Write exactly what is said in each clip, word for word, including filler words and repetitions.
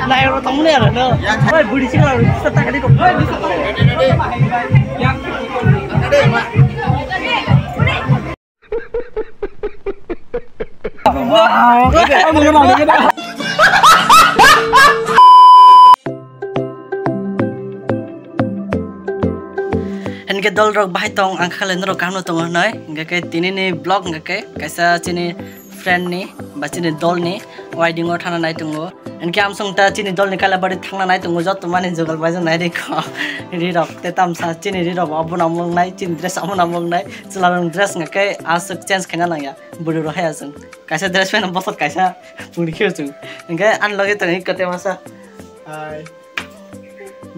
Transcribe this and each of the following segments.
Nairo tongmani aro no. Oi budi sing aro sa ta kadi ko. Wow. Hinkhe dol rok bahai tong, ang kha le norok kaham no tongo hinoi. Hinkhe tini ni vlog hinkhe kaisa chini friend ni ba chini dol ni wedding o thana nai tongo. Hinkhe amsong ta chini dol ni Kailabari thangna nai tongo, joto mani jugal bai nai ri kho. Ri rok te tamsa chini ri rok abo nang mung nai, chini dress abo nang mung nai. Chwla rok dress hinkhe aswk change khaina nangya. Bwrwi rok hai aswk. Kaisa dress pant bosot kaisa puri khe chwng. Hinkhe ani loge tongo iko te masa. Hai.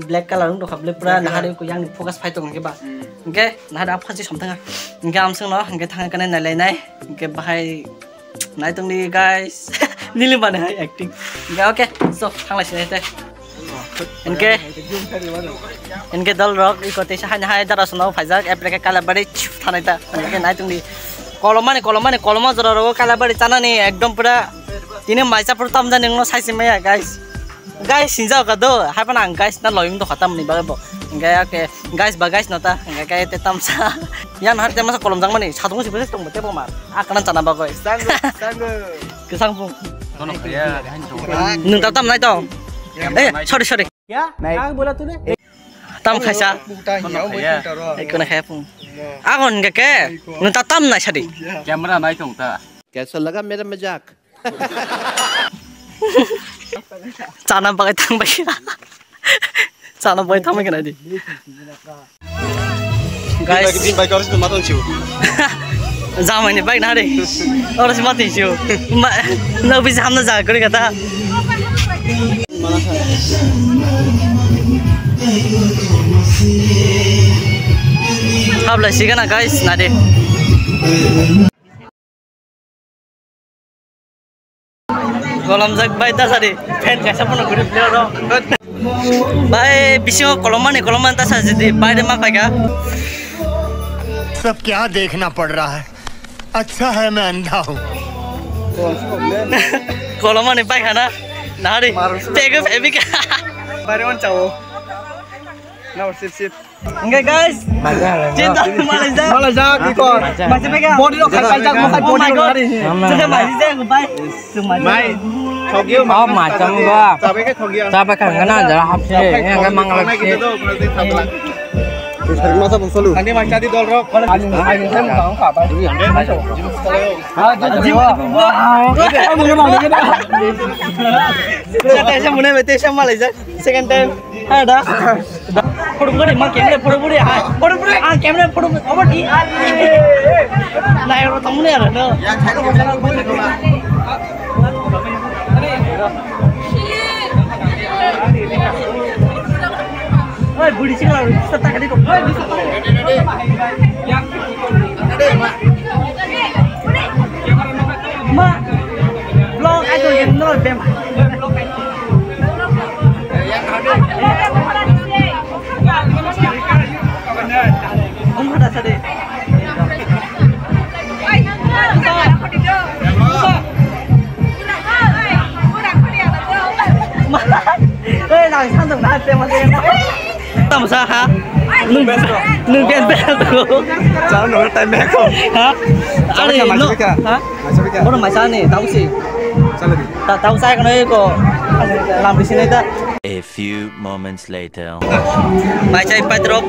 Black color wng tongkha, black pura. Black color. Nahari ko yang focus phai tong hinkhe ba. Hmm. Hinkhe nahari apha si somthanga. Hinkhe amsong no hinkhe thang kane nai lai nai. Hinkhe bahai nai tong di guys. Nili mane hai acting. Hinkhe okay, so thang lai sinai te. Hinkhe, hinkhe dol rok iko te sa hai hai dara sono phaijak, epreke Kailabari thanai ta. Hinkhe nai tong di. Kolomani, kolomani, koloma jora rogo Kailabari chanani ekdom pura. Tini maisa pura tamjani wngno saisi maya guys. Guys, sinjak ka do, hai phano ang guys na loyung do khatam ni bagwi bo. Hinkhe, okay, guys ba guys no ta, hinkhe khe te tamsa. Yang har te masa kolom jang mani, satung si bwswk tong bo te bo mar. Akana chana bagwi. Sango, sango. Kwchang phung. Kono khaya, hain tong. Nwng ta tam nai tong. Eh, sorry, sorry. Ya, nai. Kang bola tune? Tam khaisa. Buktang ya, oi buktang ro. Ai kono khaya phung. Agon ga ke. Nwng ta tam nai sadi. Camera nai tong ta. Kaisa laga mera majak? Chana bagwi thang bai. Chana bagwi thang bai kena di. Guys. Bini bai, bini bai, kau harus matang siu. Jamai ni bike nari. Orang si mati siu. Ma, na bisa hamna jaga kuri kata. Habla sih kana guys, nade. Kolomjak bai ta sadi, fan kaisa pono guri player ro. Bai, bisingo kolomani, kolomani ta sadi, bai de ma paika. सब क्या देखना पड़ रहा है? अच्छा है मैं अंधा हूँ। Kolomani bai khana, nari, tege febika. Bare on chao. Now sip sip. Enggak guys. Cinta malaijak. Malaijak, ikon. Masih pegang. Body lo khai paijak, mokhai body lo hari. Sudah masih saya goodbye. Mai. Thogio. Oh, macam gua. Cabe ke thogio. Cabe kan kena aja hapsi. Yang kan mangal gitu tuh, berarti thogio. Terus hari masa pun selalu. Nanti macam di dolrok. Ayo, ayo, saya mau tahu apa? Ayo. Ah, jadi gua. Wow. Kamu kenal, kenal. Saya sama nih, berarti saya malaijak. Second time. Ada. Photo buri, ma camera photo buri, ha. Photo buri, ah, camera photo buri. Obo di. Nai ro tong ne ro, no. Oi, buri sing la, sa ta ka di ko. Oi, buri sing la. Ma, vlog ajo yang no dem. Bung kata sade. Ma, eh, nang santung na te ma te. Tamsa ha. Nung, nung ben ben tu. Chalo, no time ko. Ha? Chalo, are, no. Ha? Bono maisa ni, tausi. Chalo di. Ta, tausa ko no ko. Lam di sini ta. A few moments later. Maisa ipai trok.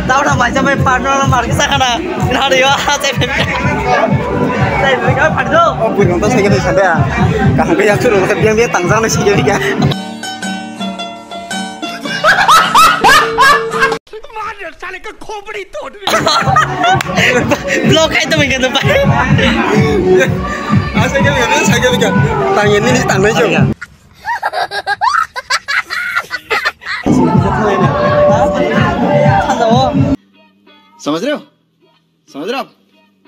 Tau na maisa mai partner na mar kisa kana. Nari yo, sai pe. Sai pe ka padu. Oh, pun nonton saya kira sadar. Kaham kaya suruh biang biang tangzang na sih kira. Block khai tongwi khe no bai. Asa khe khe sa khe khe. Tang ye nini tang nai jo. समझ रहे हो? समझ रहे हो आप?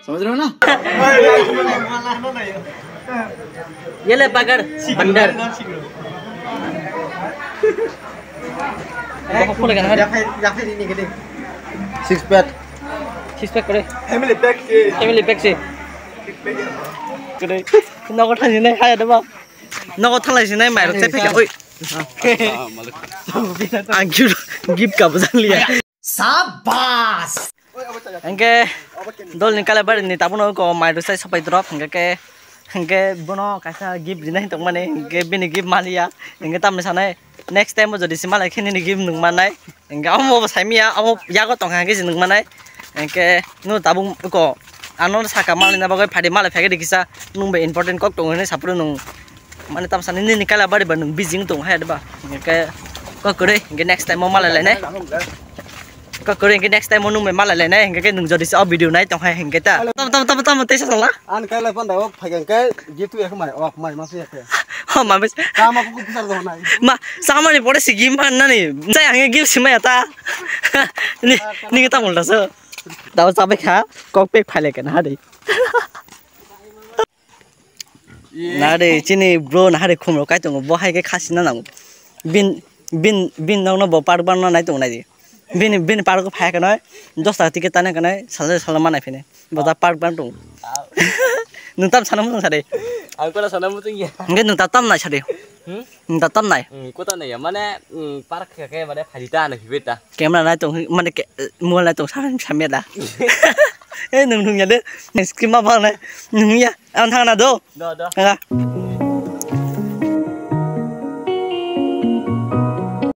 समझ रहे हो ना? ये ले पकड़, बंदर। Six pack. Six pack kore. Family pack se. Family pack se. Kore. Nogo thani nai khaya deba. Nogo thalai sinai mairok tei phikha. Oi. Ang gift, gift ka bujang liya. Sabas. Hingke dol ni kala bari ni tabuk no ko mairok sai sopai drop hingke ke hingke bono kaisa gift rinai tongmani hingke bini gift maliya hingke tamni sanai next time o jodi si malai khe nini gift nung manai. Hingke amo bo saimiya, amo yago tongkha hingke se nung manai. Hingke no tabuk ko ano saka malina bagwi phadi malai phege de kisa nung be important kok tongo hinui sapro nung mane tam sani nini kala bari ba nung bijing tong hai ba. Hingke kok kore hingke next time o malai lainai. Kok kore hingke next time o nung be malai lainai hingke nung jodi se o video nai tong hai hingke ta. Tam tam tam tam tesa sala. An kala panda o phage hingke gitu ya kemai o mai masuk ya ke. Ho ma bes. Kama kuku besar do nai. Ma samani pore si gim pan nani. Sai hange gim simaya ta. Ni ni ta multa so. Tao sabe kha kok pek phale ke na de. Na de chini bro na hare khumro kai tongo bo hai ke khasi na nango. Bin bin bin nokno bo par ban na nai tongo nai di. Bini bini park o phai kanai dos taka ticket tani kanai sal sal manai phini bo ta park ban tung. Nung tam sana mutung sade. Ang kora sana mutung ya. Nge nung ta tam nai sade. Hmm? Nung ta tam nai. Hmm, kota nai ya mane hmm, park khe khe mane phadi ta na khibe ta. Camera nai tong mane ke mobile nai tong sa sa meda. Eh nung nung ya de. Screen ma bang nai. Nung ya. Ang thang na do. Do do. Nga.